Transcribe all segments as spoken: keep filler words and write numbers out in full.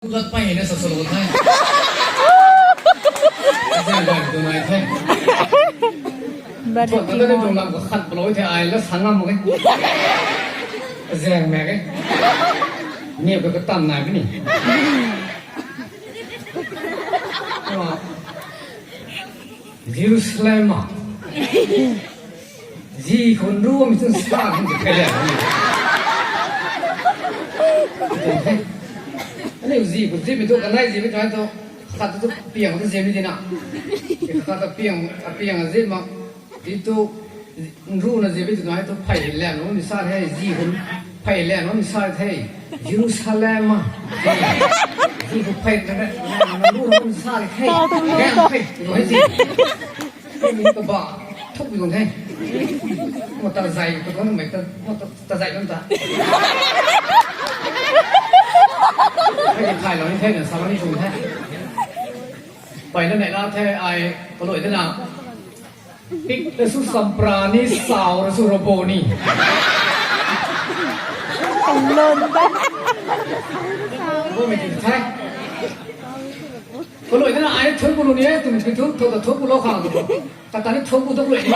Lat pei na sa salo the. Zang bai tu nai the. Bari thot na tingmei. Tuang lam ka khat palou the ai la sangam ke. Zang me ke. Ni ka ka tam nai ni. Jerusalem a. Zi khou nruh mi chun sa khang ti khe le. Ani zi khou zi mi tu kanai zi mi tu hai tu khat tu piang tu zi mi di na. Khat tu piang, piang zi ma. Di tu nruh na zi mi tu hai tu phey lam lo mi sa the zi khou phey lam lo mi sa the. Jerusalem a. Zi khou phey lam lo mi sa the. Lam phey lo zi. Hei mi kabah thuk bi tuang the. Mo ta zai tu kan mei ta, mo ta, ta zai kan ta. Hei khai lo ni the na sa ni tuang the. Pai na nei la the ai kalui de na. Pik ta su sampra ni, sau ra su robo ni. Bo mi ti the. Kalui de na ai thuk bu lu ni e, tum ki thuk, thuk ta thuk bu lo khang. Kata ni thuk bu thuk lui ni.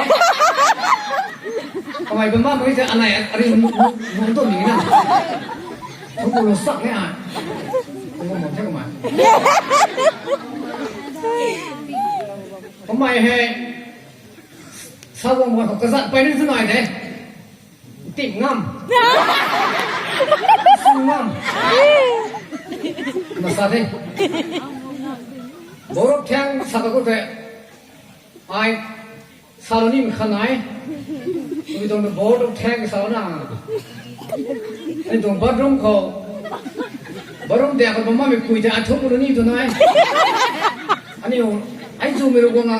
Kamei bam bam mei the anei ari nu, nu, nu tu ni na. Thuk bu lo sak ni ai. Thuk bu mo the kamei. Kamei hei. Sa guang guang kazat pei ni tu nai de. Tip ngam. Sung ngam. Na sa the. Borok thang sa ka ko the. Ai, salou ni mi khan ai. Ui tuang the board of tank salou na. Ani tuang bathroom khou. Bathroom dia khou bam mi kui the, ai thuk lu ni tu nai. Ani, ai zu mi ru guang a.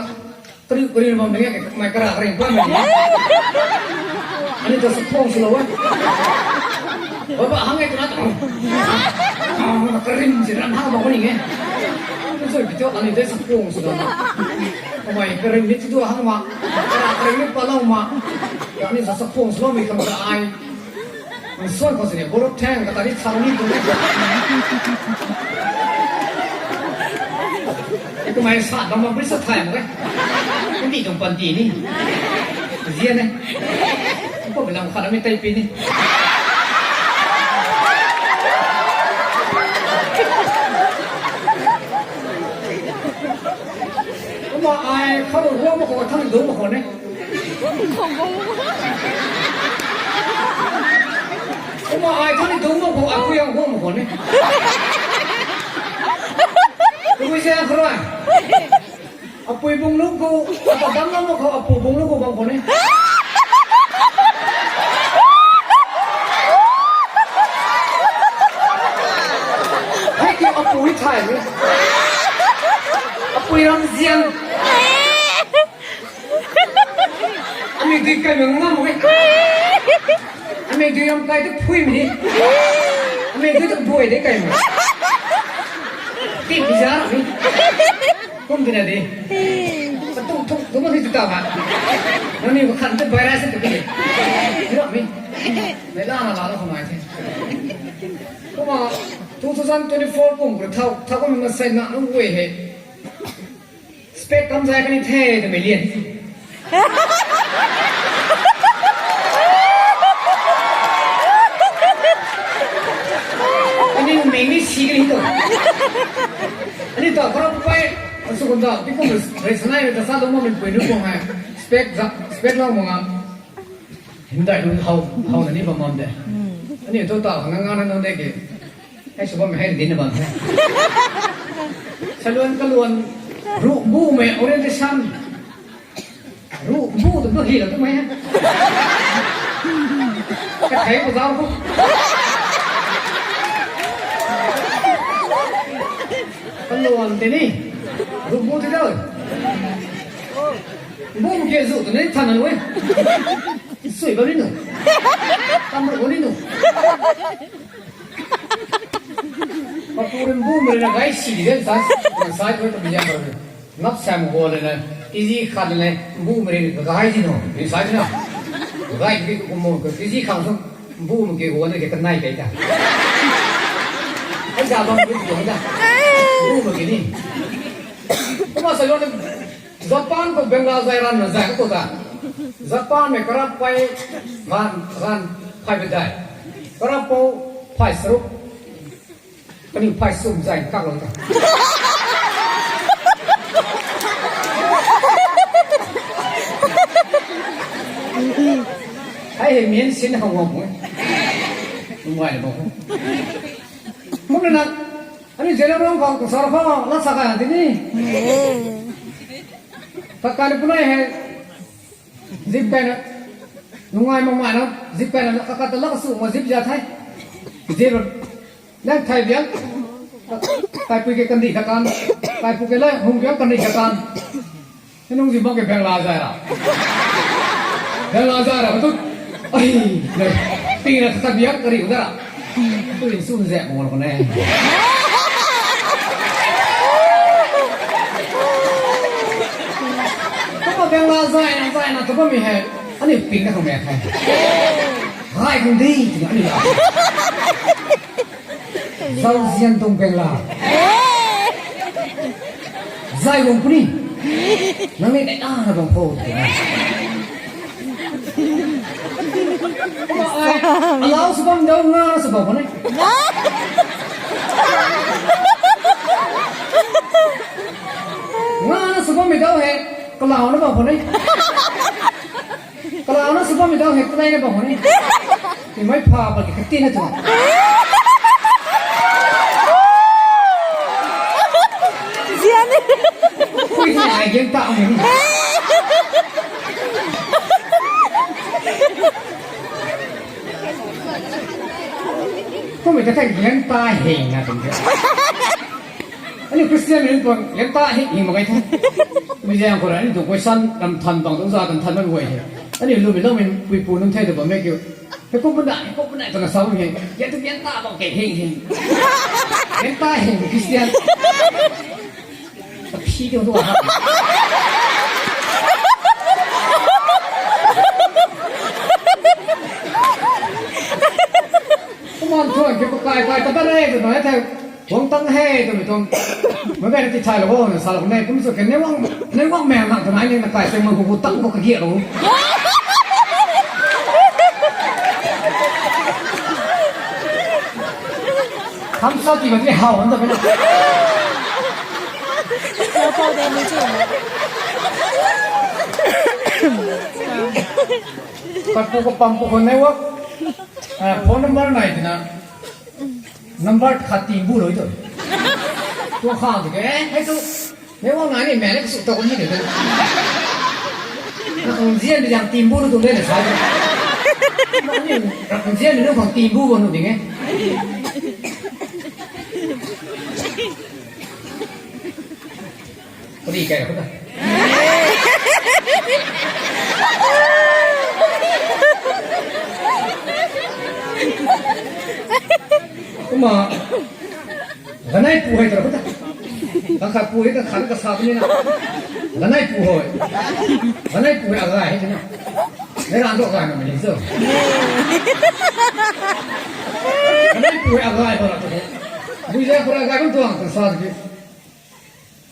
Kari, kari bam ni, mai kara kari bam ni. Ani ta sa khong salou e. Baba hang e tu na ta. Kari si ran hang bam ni e. Ani ta sa khong salou. Kamei karing ni tu hang ma, karing ni palau ma. Kani sa sa khong slow mi kam sa ai. Suan khou sini borok thang kata ni chang ni tu. Kamei sa dam ma bri sa thai mo ke. Kani tuang panty ni. Zian e. Ko bilam khat mi tai pi ni. Kumna ai khou guang mak khou, thang dungc mak khou ne. Kumna ai thang dungc mak khou, ai khou yang guang mak khou ne. Kumna se khou rui. Apui bung lu khou, ata dam lam mak khou, apu bung lu khou bang khou ne. Hei ki apui thai ni. Apui ram zian. Ami dui kai mei ngam mei. Ami dui ram kai tu phui mi. Ami dui tu buai de kai mei. Ti bi za mi. Kum tina de. Sa tum tum tum ni tu ta ba. Nani ko khan tu virus tu bi. Ni ram mi. Mei la na la la ko mai the. Kumna two thousand twenty-four kum ko thau thau ko na sai na nu wei he. Spec kam zai kani the twmei lian. Ani meng ni si kani tu. Ani ta khara pai. Asu kun ta, pi kum rei sanai rei ta sa dungc ma min pui nu kung hai. Spec za, spec lau mak nga. Hymdaih nunc how, how na ni bam bam de. Ani tu ta khang ngang ngang na nunc de ke. Hei sw bam hei din na bam the. Saluan kaluan ruh bu mei orientation. Ruh bu tu bu hi la tu mei. Ka thei ko zau ko. Kaluan te ni. Ruh bu te dau. Bu ke zu tu ni than na lui. Sui bam ni nu. Tam ruh ni nu. Mapurin bu mei na gai si di de sa, sa ko to biya ko. Ngap sam go le na, kg khat le, bu mei gai di no, ni sa di na. Gai di ko mo ko, kg khat so, bu mei ke go na ke kanai kai ta. Sa bam bui tuang da. Ru ma kini. Kumna sa lo na Japan khou Bangla zay ran na zay khou ta. Japan mei karap phay ran, ran phay bedai. Karap pou phay saruk. Kaniw phay sum zay kak lo ta. Hei hei mian sin hou ngam e. Ngai na bam. Muk na na. Ani zena rong khou kusar khou la sa kai na tini. Kakai ni punai hei. Zip kai na. Nungai mak mai na. Zip kai na kakai ta la kasu ma zip za thai. Zip. Lang thai biang. Kaipui ke kandi katan. Kaipui ke la hung biang kandi katan. Nung zi bam ke Bangla zay ra. Bangla zay ra tu. Ai, na, ping na khat biak kari u da. Tu in sun zek mo ko ne. Kumna Bangla zay na, zay na tu bam mi hei. Ani ping na khang mek hei. Rai khang di, tu ani la. Zauzian tuang Bangla. Zay wang puni. Nang ni dai na bam pho. Kumna ai, alau sw bam dau nga sw bam puni. Nga sw bam mi dau hei, kalau na bam puni. Kalau na sw bam mi dau hei, kalai na bam puni. Ni mai pha pa ki kati na tu. Zian ni. Ui, ni ai gen ta mo ni. Kum mi ta thei gen ta heng na tum ke. Ani Christian min pang, liang ta hi, hi mak kai the. Mi zang khou rui, ani tu question, ram than bang, tu za kan than man guay he. Ani lu mi lou min, pui pu nunc thei tu bam mek kiu. He kum bun da, he kum bun da, tu na sa bam he. Ya tu liang ta bang ke heng heng. Liang ta heng, Christian. Ta phi tu tu ha. Kumna thu, kiu kai kai ta ta re, tu na the. Wang tang he, tu mi tuang. Mei bai na ti thai lo, na sa lo, na kum su ke, ne wang, ne wang mei na, tu na, ne na kai se, ma gu gu tang gu ka giak lo. Ham sa ti ba ni hao, han ta ba na. Pat pu ko pam pu ko ne wang. Ah, phone number nai tina. Number khat ti bu rui tu. Tu khang tu ke, eh, hei tu. Mei wang nai ni mei ni kasu tou ni de tu. Na kong zian di jang ti bu rui tu de na sa. Ni, na kong zian di nu kong ti bu ko nu ding e. Pari kai ra khou ta. Kumna, ganei pu hei ta ra khou ta. Kang khat pu hei kang khat ka sa tu ni na. Ganei pu hei. Ganei pu hei agay hei tu na. Nei ran tu agay na mei ni tu. Ganei pu hei agay pa ra tu. Bui zay khou ra agay bam tuang kan sa tu.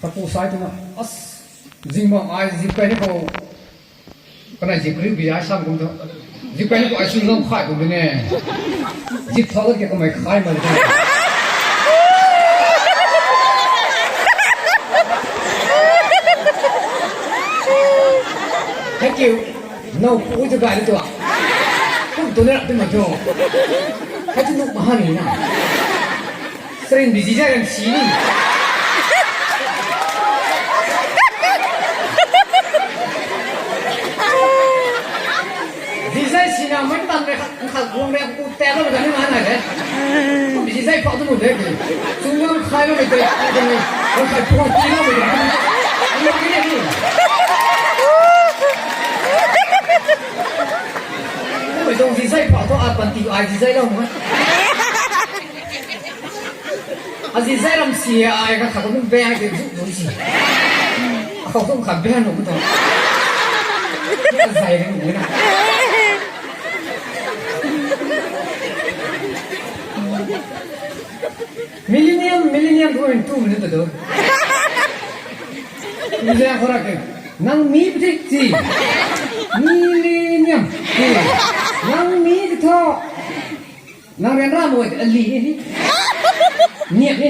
Kapu sai tu na, as, zing bam ai zip kai ni khou, kanei zip riu bi ai sam kum tu, zip kai ni khou ai sui lam khai kum tu ne, zip thau ki kamei khai ma tu. Thank you. Now pu tu gay tu a. Kum tu ne rap tu ma tu. Hai tu nuk ma ha ni na. Srin bi zizai ram si ni. Zizai si na man tan re khat, khat guang re ku te lo da ni ma na re. Bi zizai phau tu mu de. Sung lam khai lo de. Khai phau ti lo de. Ni ni ni. Mei tuang zizai phau tu a pan ti ai zizai lo ma. A zizai ram si ai ka khat kum beng ai ke zu zu si. A khou kum khat beng nu tu. A zai ram nu na. Millennium, millennium tu in tu minute tu. Mizang khou ra ke. Nang mi pti ti. Millennium. Nang mi pti tho. Nang rian ra mo ali ni. Niak ni.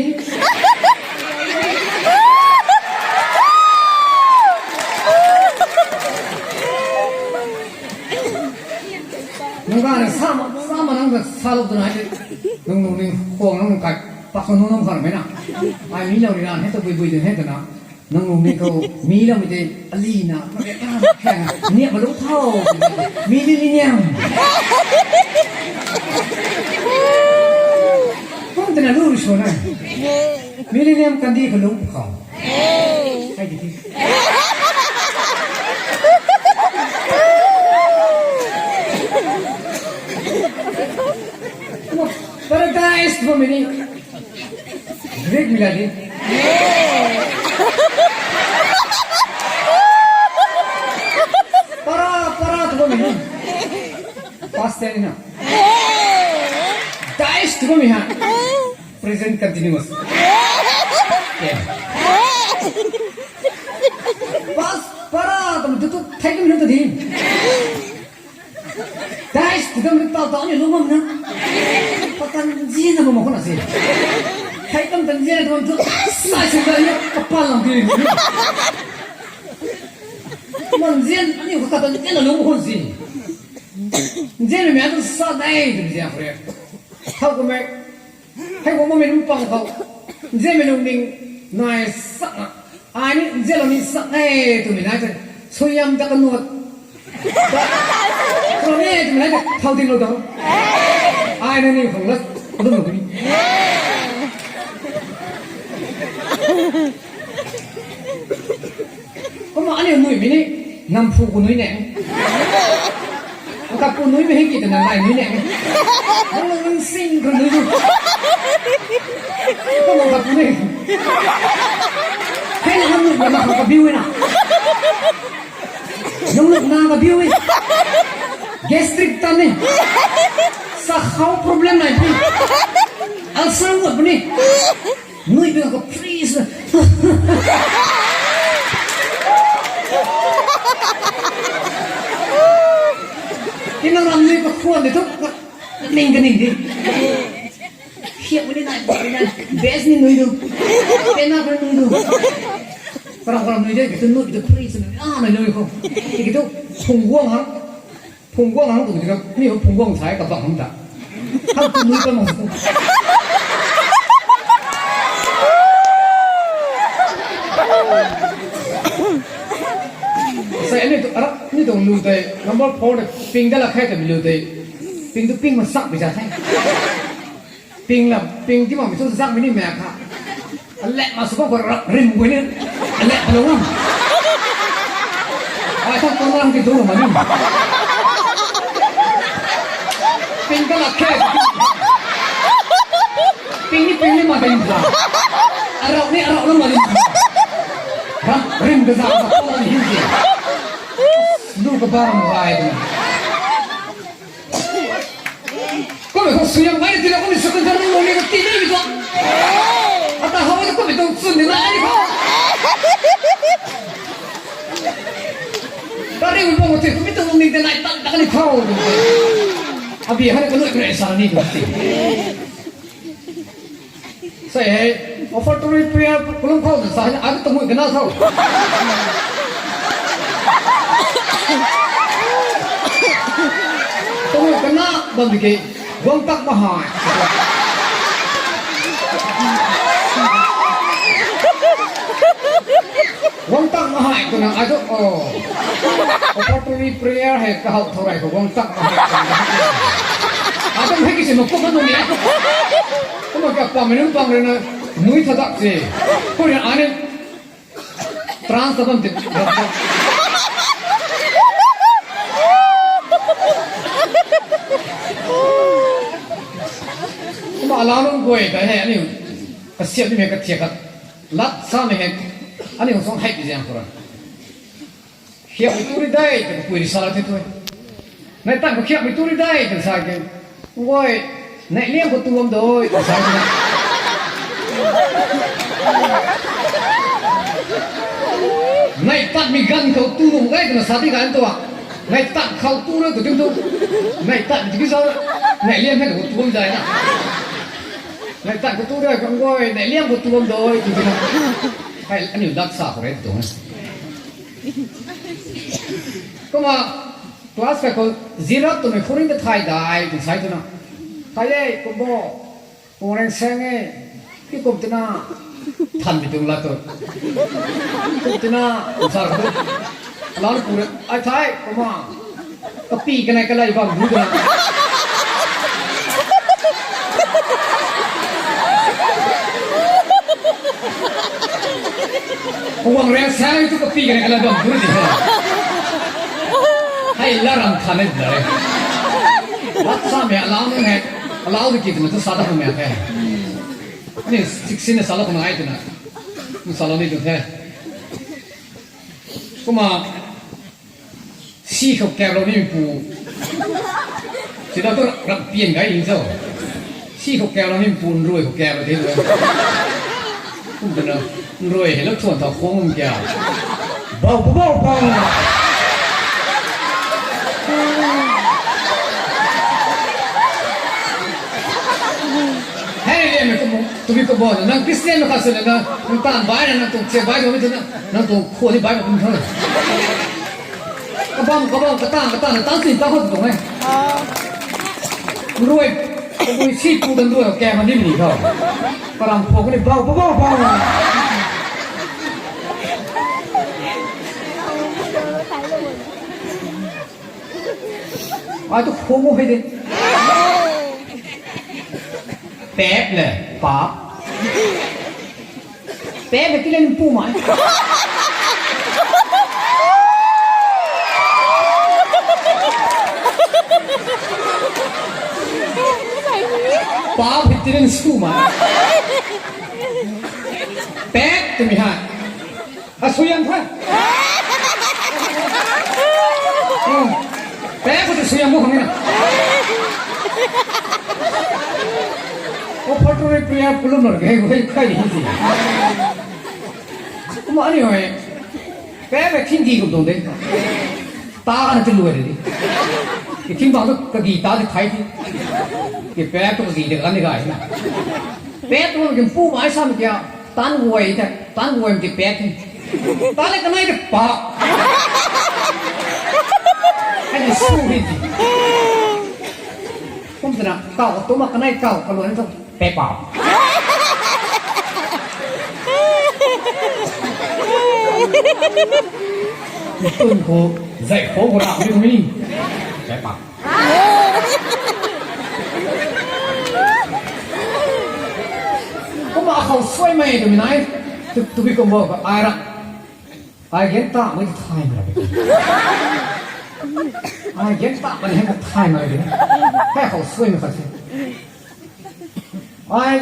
Nang ka na sa ma, sa ma nang ka sa lo tu na ni. Nang nung ni khong nang kai. Pak nung nung khar mai na. Ai mi lo ni ran he to bui bui de he to na. Nang nung ni khou mi lo mi de ali na. Khang ni ma lo thau. Mi ni ni niam. Kum tena lu so na. Mi ni niam kandi khou lu khou. Hai di di. Paradise tu mi ni. Greek mi la di. Para, para tu mi ni. Past tense na. Dies tu mi ha. Present continuous. Yeah. Past, para tu tu thai tu mi tu di. Dies tu mi tau tau ni lu mam na. Patan zin na mam khou na si. Thai tam tan zin na tu tu. Sai sai sai ni kapal lang di. Man zin ni khou tan zin na lu khou si. Nzianmei mei tu sa dei tu nzian khou re. Thau kum e. Hei kum mei nung pang khou. Nzianmei nung ning nai sak na. Ai ni nzian lo ni sak e tu mi nai te. Suaihiam ta kanuat. Kanuat e tu mi nai te. Thau ding lo dau. Ai na ni khou la. Kadum lo ni. Kumna aniu nui mi ni, namphu khou nui ne. Kapu nui mi hei ki twna lai nui ne. Nang nang sing khou nui tu. Kumna kapu ni. Hei na nui na khang kabiu na. Nang nang na kabiu e. Gastric tan ni. Sakhau problem nai pi. Ulcer ngut ni. Nui bing ka freeze. Ina ram nui ka khuan de tu. Ning ka ning di. Hiak ni nai, nai. Best ni nui du. Pena ka nui du. Karam karam nui de, ka tu nui ka freeze. Ah, nui nui ko. Ki tu phung guang ha. Phung guang hang tu di na, ni phung guang sai ka bang hang ta. Hang tu nui ka mang. Sai ni tu, ara, ni tu lu tei, number four de, ping da la khai tei lu tei. Ping tu ping ma sak bi ja thai. Ping lam, ping ti mak mi thu zak mi ni mak kha. Alek ma sw bam khou rim gui ni. Alek lo ngam. Ai thang tuang lam ki tu ma ni. Ping ka lak khe. Ping ni ping ni ma ding kha. Arau ni arau na ma ding kha. Ram, rim ka zak sa tuang ni hin ki. Lu ka bar ma rai ding. Kum e khou suaihiam mai ti la kum e second term ni mo ni ka ti ni mi tuang. Ata hou ni kum e tuang chwn ni na ni khou. Ka ring bam ti kum e tuang ni te nai tan tak ni khou. Abi hana ka lui kre sa ni tuang ti. Sai hei, offertory prayer kulum khou sa hei, ata tumui kana thau. Tumui kana bam di ke, guang tak ma hai. Guang tak ma hai, tu nang ai tu, oh. Offertory prayer hei kahau thau rai khou guang tak ma hai. Ai tu hei kisi ma kum na ni. Kumna ka pa mei nunc pang rui na nui thadak se. Khou rui ani trans ta bam ti. Kumna alau nunc guay ta hei ani kasiamh ni mei kathiak khat lat sa mei hei ani hung song hei ti ziang khou ra. Khiak mei tu ri dei, twna pui ri sa la the tu. Nai tan khou khiak mei tu ri dei, twna sa ke. Ngoi, nai liang khou tu bam doi, twna sa ke. Ngai tatmei ganv khou tu nuh mak ge twna sa di gan tu a. Ngai tat khou tu rui tu dim tu. Ngai tat tu ki zau. Ngai liam hei khou tu bam zai na. Ngai tat khou tu rui khang goi, ngai liam khou tu bam doi tu dim na. Hei, aniu dak sa khou rei tu na. Kumna, class five khou zirap twmei khou ring ta thay dai, twna sa e twna. Thay e, kum bo. Kum reng seng e. Ki kum tina. Than bi tuang lat tu. Kum tina, kum sa tu. Lau pu re, ai thay, kumna. Kapi kanei kalai bam bu twna. Kuang reng seng tu kapi kanei kalai bam bu di. Hei la ram than e da re. Lat sa mei alau nung hei. Alau di ki twna tu sa da hang mei hei. Ani sixteen na sa la khou nai twna. Sa la ni tu the. Kumna, si khou kaplou ni pu. Sida tu ram pian gai ling cho. Si khou kaplou ni pu, nruai khou kaplou the. Kum twna, nruai hei lou thuan thau khong kya. Bau, bau, bau, bau. Hei, liam mei kum, tu bi kum bo, nang Christian na kha sw na, nang tan bai na, nang tuang che bai tu mi tu na, nang tuang khou ni bai kum thang. Kabam, kabam, katan, katan, na tan sin ta khou tu tuang e. Nruai, kabui si pu dan nruai, kaya ma ni ni khou. Karam khou ni bau, bau, bau, bau. Ai tu khou mo hei de. Pep le, pap. Pep le ti le pu mai. Pap hei ti le su mai. Pep twmei hei. A, suaihiam the. Hmm. Pep khou tu suaihiam bo khang na. Offertory prayer pulum lor ge, hei, hei, kai di hei si. Kumna ani hei. Pep hei thing di kum tuang de. Ta ana ti luai de. Ki thing bang tu kagi ta di thai di. Ki pep tu kagi de kan di gai na. Pep tu ki pu mai sam kya. Tan guay the, tan guay ti pet. Tan le kanei de pa. Ani su hi ti. Kum tina, kau tu ma kanei kau, kalou ni tu pe pa. Tun khou, zai khou khou ra mi mi. Pe pa. Kumna akhou suaimei twmei nai, tu, tu bi kum bo, ai ra. Ai gen ta mei thay mei ra. Ai gen ta mei hei thay mei ra. Hei khou suaimei khat se. Ai,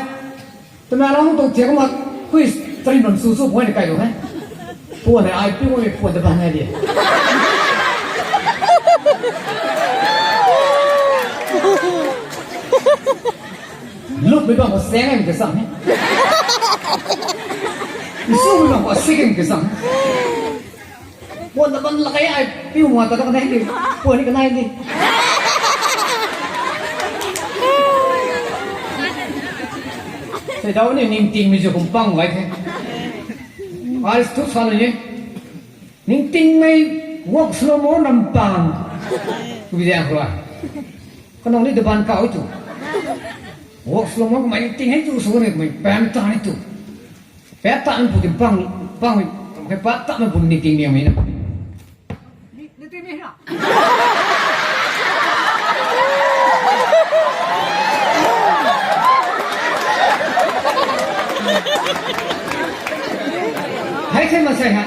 Tamenglong tuang thiak kumna, quiz tari nunc su su point kai lu he. Puan hei ai pi mo mi puan ta ban hei di. Luk mi bang ko seng em ke sang he. Isu mi bang ko sik em ke sang he. Puan ta ban lak e ai piu ma ta ta kanei ni. Puan ni kanei ni. Sei dau ni ningtingmei zu kum pang gai the. Ai thu sa ni. Ningtingmei wok slow mo nam pang. Ku bi diang khou. Kanong ni de ban kau tu. Wok slow mo kumei ningting hei tu su ni kumei pam ta ni tu. Pep ta npu tim pang, pang, khe pat ta npu ningting niam mei na. Ni, ni ti ni na. Hei the ma sei ha.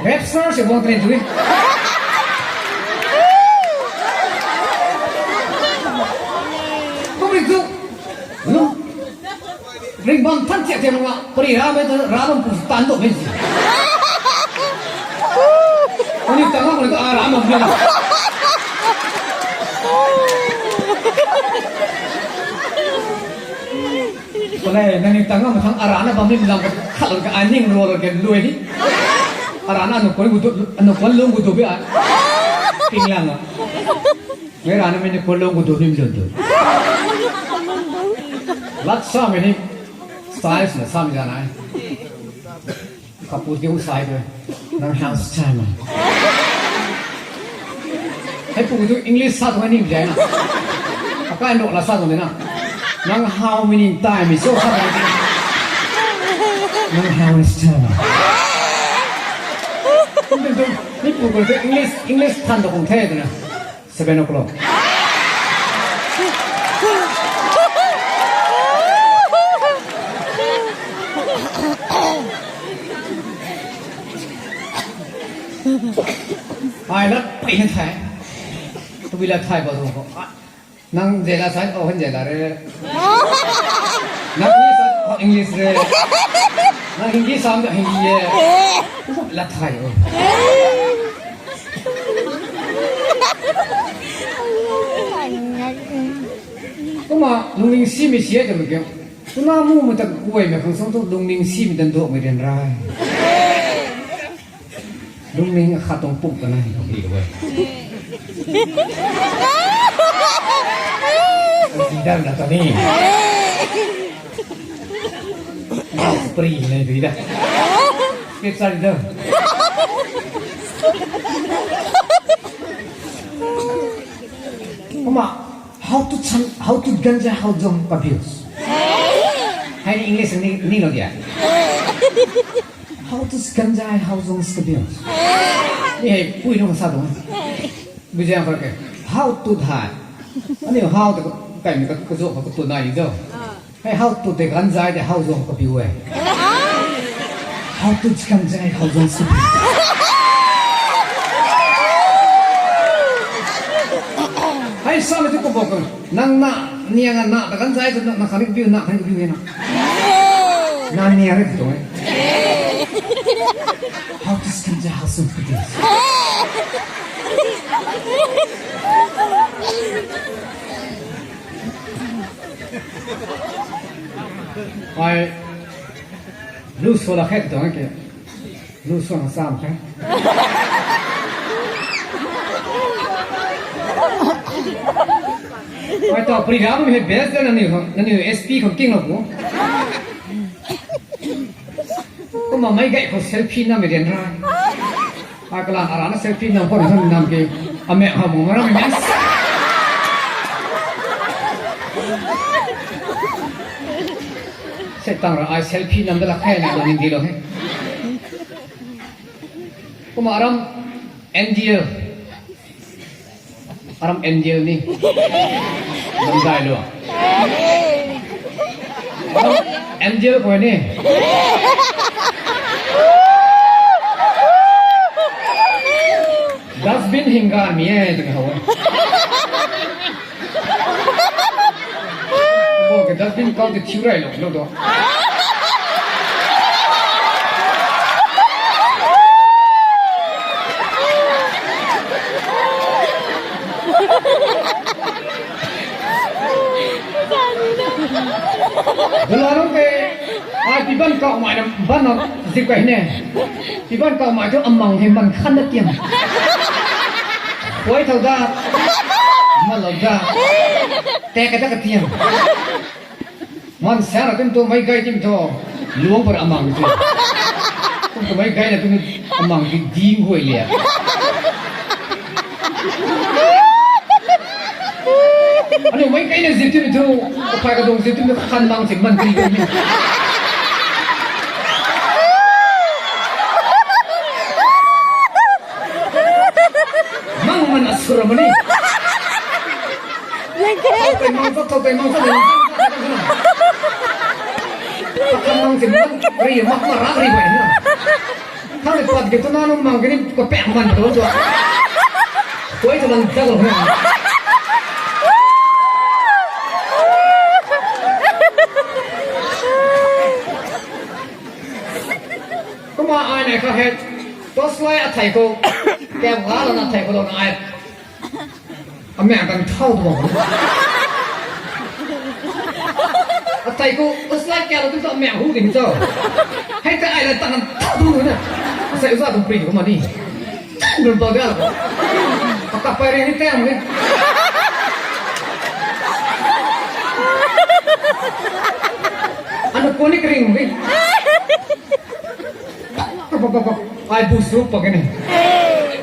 Rapture se guang tren tu. Kum ri tu. Lu. Ringbam than chiak chiak nunga, pari ra mei tu, ra bam pu tan do mei si. Ani tang bam tu, a ra bam mei na. Kale, nangniw tang ngam thang arana bam lim lang khat lon ka ai ning ro lo ke lui ni. Arana anu koi gu du, anu koi lung gu du bi ai. Ping lang a. Mei rana mei ni koi lung gu du lim lun du. Lat sa mei ni. Style na sa mei jana ai. Kapu diu sai tu. Nang how style na. Hei pu tu English sa tu ning jai na. Akai ndo la sa tu na. Nang how many time so sa tu. Nang how style na. Tum tum tum. Ni pu ko tu English, English than tu kung the tu na. Seven o'clock. Ai lat pei na thai. Tabui lat thai ba tu ko. Nang zela sai, oh, han zela re. Nang English sai, oh, English re. Nang Hindi sam, Hindi ye. Lat thai o. Kumna lungning simei si e twmei kiu. Tuna mu mei ta kuay mei khang song tu lungning simei dan dok mei rian rai. Lungning khat tuang pumh ta na hi khou hi e. Ang ti dan na ta ni. Nau pri na ti da. Scripture da. Kumna, how to chan, how to ganjai Haojung abuse. Hei ni English ni, ni lo dia. How to ganjai Haojung abuse. Ni hei pui nung sa dong. Bijang kar ke. How to thai. Ani how to kai ni ka, ka zo ka tu nai ni zo. Hei how to te ganjai de Haojung ka piu e. How to ganjai Haojung si. Hei sa mei tu ko bok nang na niang na ta ganjai tu na kani piu na kani piu na. Na niang ri tu e. How to ganjai Haojung si. Ai, lu sua la khe tuang ke. Lu sua na sam khe. Ai, tau pri ram he best na ni, na ni S P khou king lo bu. Kumna mei gay khou selfie nam mei rian rai. Ai kalan arana selfie nam khou nam nam ke. Amei ha mung ram mei. Setang ra ai selfie nam da la khe na lo ning di lo he. Kumna aram N D L. Aram N D L ni. Nam dai lo. Aram N D L khou ni. Dustbin hinggan mi e, twna how e. Bo ke dustbin kau te thiu rai lo, lo do. Dala rong ke, ai pi ban kau mai na ban na zik kai ne. Pi ban kau mai tu amang hei man khan na tiam. Koi thau da, man lo da. Te ka da ka tiam. Man sa ra tum tu mei gay tim tu. Luang par amang tu. Tum tu mei gay na tum amang tu ding guay lia. Anu mei kai na zip tu tu, kaphai kadung zip tu tu khan mang si man ti ko ni. Mang man asura mani. Thau tei mang sa, thau tei mang sa, mang sa. Khan mang si man ri mak ma ra ri bai na. Thang ni pat ke tu na nung mang ke ni ko pek man tu tu. Koi tu lang jago na. Kumna ai nei kha he. Torchlight athei khou. Kem ga lo na thei khou lo na ai. Amei kan thau tu bang. Tei khou, slide kya lo tu ta mei hu ding cho. Hei ta ai la tang tha du na. Sai uza tung pri ko mani. Tang dun pa ga. Paka pai ring ni tang ni. Ana ko ni kring ni. Pa, pa, pa, pa. Ai bu su pa ke ni.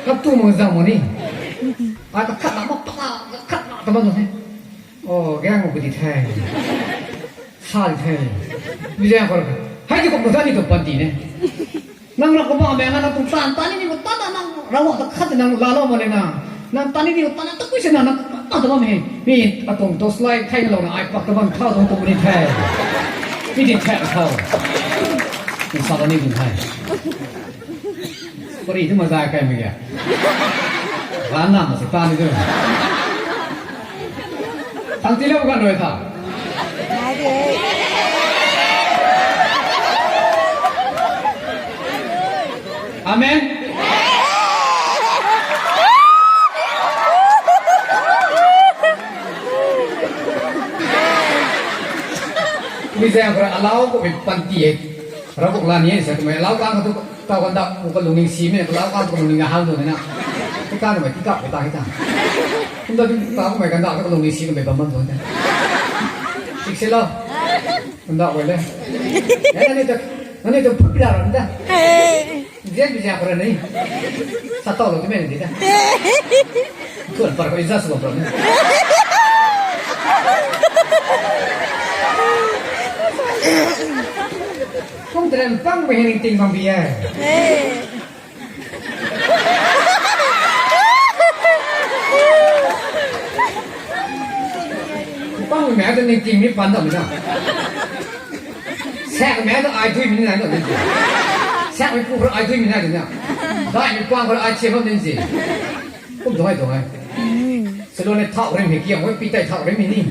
Kap tu mang zang mani. Ai ta khat na ma pa, khat na ta ma ni. O, gang ko di the. Sa di the. Mi zang ko. Hei di ko mo zani to panty ne. Nang ra ko ba me nga nang tung tan, tan ni ni ko tan na nang ra wa ta khat nang la lo mo le na. Nang tan ni ni ko tan na ta kui se na nang ta ta ba me. Mi atuang to slide thai lo na ai pak ta ban kha to to ni the. Mi di the kha. Ni sa ni ni the. Pari tu mazai kai mi kya? Gan na ma se ta ni tu. Thang ti lo gan rui tha. Amen. Mi zang kora alau ko mi panty e. Ravguangc la ni e sa tu mei alau kan tu tau kan da ko kalung ning si mei alau kan ko kalung ning hang tu na. Ti kan mei ti kap ta hi ta. Kum da tu ta ko mei kan da ko kalung ning si ko mei bam bam tu na. Sik se lo. Kan da ko le. Nani tu, nani tu popular kan da. Zian bi zian kora ni. Sa tau lo tu mei ni ta. Tuan par ko i za su lo problem. Kum teren pang mei hei ning ting bang bi e. Pang mei hei ning ting ni pan dam na. Sak mei hei ai dui mi na dam ni. Sak mei pu kora ai dui mi na dam na. Dai mei pang kora ai che bam ni si. Kum dong ai dong ai. Salon e thau rim hei kiang wei pi tei thau rim hei ni.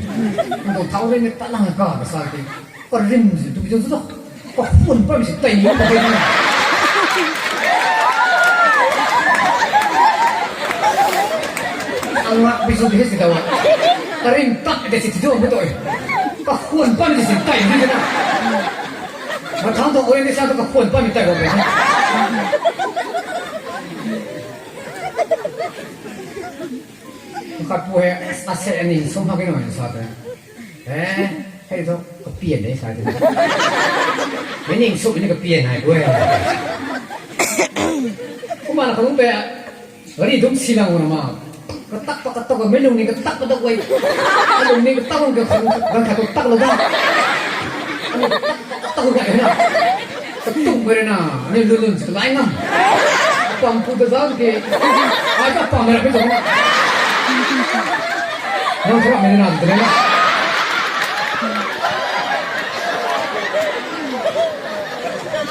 Kum dong thau rim hei ta lang ka ka sa ti. Ka rim si tu bi tu tu. Ka khun pa mi si tei ni ka tei ni. Angak bi su bi si daw. Ka rim tak de si tu tu bu toi. Ka khun pa mi si tei ni na. Ma thang tu oi ni sa tu ka khun pa mi tei ko. Khat pu hei, a se ani sum hak ki nai sa te. Eh, hei tu, kapian de sa te. Mei ning sum ni kapian hai pu e. Kumna kalung pe, gari dum si lang na ma. Katak pa katak mei lung ni katak pa tak wei. Kalung ni katak lung ke khang, gan khat tu tak lo da. Kalung katak pa katak wei na. Katung mei rui na, ni lun lun si lai ngam. Apam pu ta zau ke. Ai ta apam mei ra pi tu na. Nang thura mei na tu na.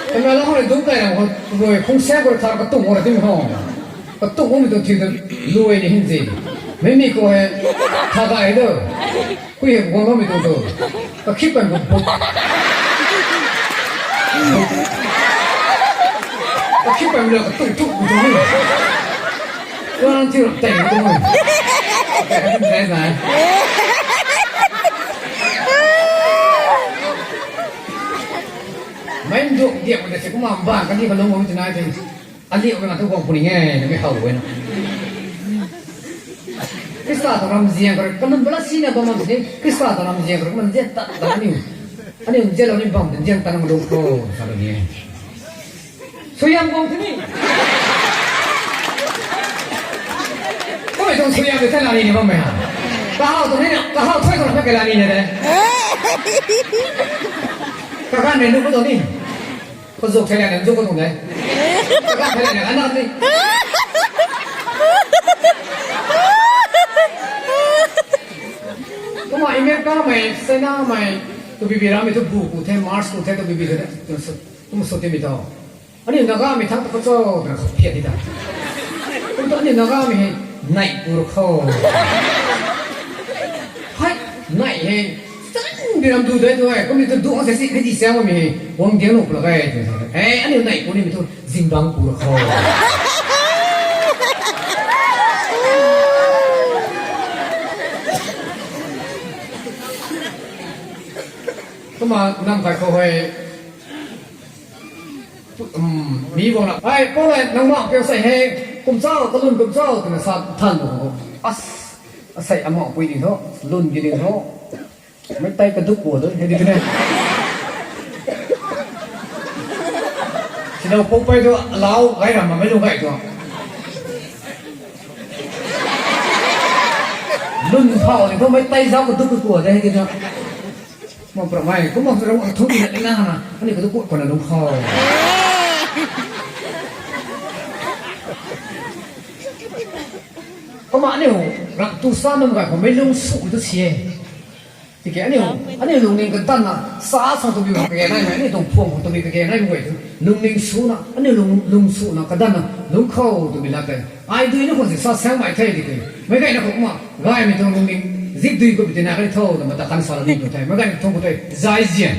Kena la hou rui dum kai rang hou rui khung siang ko rui thar katung hou rui ding hou. Katung hou mei tu thiu tu lui ni hin zi. Mei mi ko hei tha kai do. Kui hei guang loumei tuang tu. Kakhip kan khou buk. Kakhip kan lo katuk tuk khou tuang ni. Kuang thiu rap tei khou tuang ni. Tei khou tuang ni. Mei nduk diak khou ta si kumna mbaanv kan ni kalung khou tina ti. Aliu na tu guang puni nge, na mi hau e na. Khrista ta ramzian kar, kalun bala si na bam bam si, Khrista ta ramzian kar, man zian ta, ta ni. Ani zian lo ni bam, zian ta na ma lo ko, sa lo ni. Suaihiam guang tu ni. Koi tuang suaihiam de ta la ni ni bam mei ha. Kahau tuang ni na, kahau thoi tuang na ka la ni na de. Kakan ne nu ko tuang ni. Kazuk thei liang nang zuk ka tuang de. Kakan thei liang nang anak ni. Kumna America mei, China mei, tu bibi ram mei tu bu ku the, Mars ku the, tu bibi the, tu su, tu su ti mi tau. Ani Naga mei thang tu ka cho, tu na kha phiat di ta. Kum tu ani Naga mei hei, nai ku ru kho. Hei, nai hei, Chan bi ram du dai tu hei, kum ni tu du ang se si, hei di siang mi hei, wang diang nu pula kai tu. Eh, aniu nai ku ni mi tu, zingbang ku la kho. Ma nam kai khou hei, mi guang na, ai, Paul e, nang ma keu sei he, kum chau, kalun kum chau, twna sa than bo. As, asei ama pui ding tho, lun gi ding tho. Mei tei kaduk kua tu, he di ne. Sinau pou pei tu, lau, gai ram ma mei lung gai tu. Lun phau ni thu mei tei zauc kaduk kua de, he di na. Ma pra mai, kumna rui thu di na, na, na, aniu kaduk kua na lung khou. Kumna aniu, ram tu sa nunc gay khou mei lung su tu si e. Tiki aniu, aniu lungning kadanna, sa sa twmei kage naimei, aniu tuang phuam khou twmei kage naimei guay tu, lungning suna, aniu lung, lung suna, kadanna, lung khou twmei lat tei. Ai dui ni khou si sa saengmei the tiki. Meic gayna khou kumna, gaymei tuang lungning, zip dui khou bi tina kani tho, twna mata kan sa la ni khou the. Meic gayna tuang khou tei, zai zian.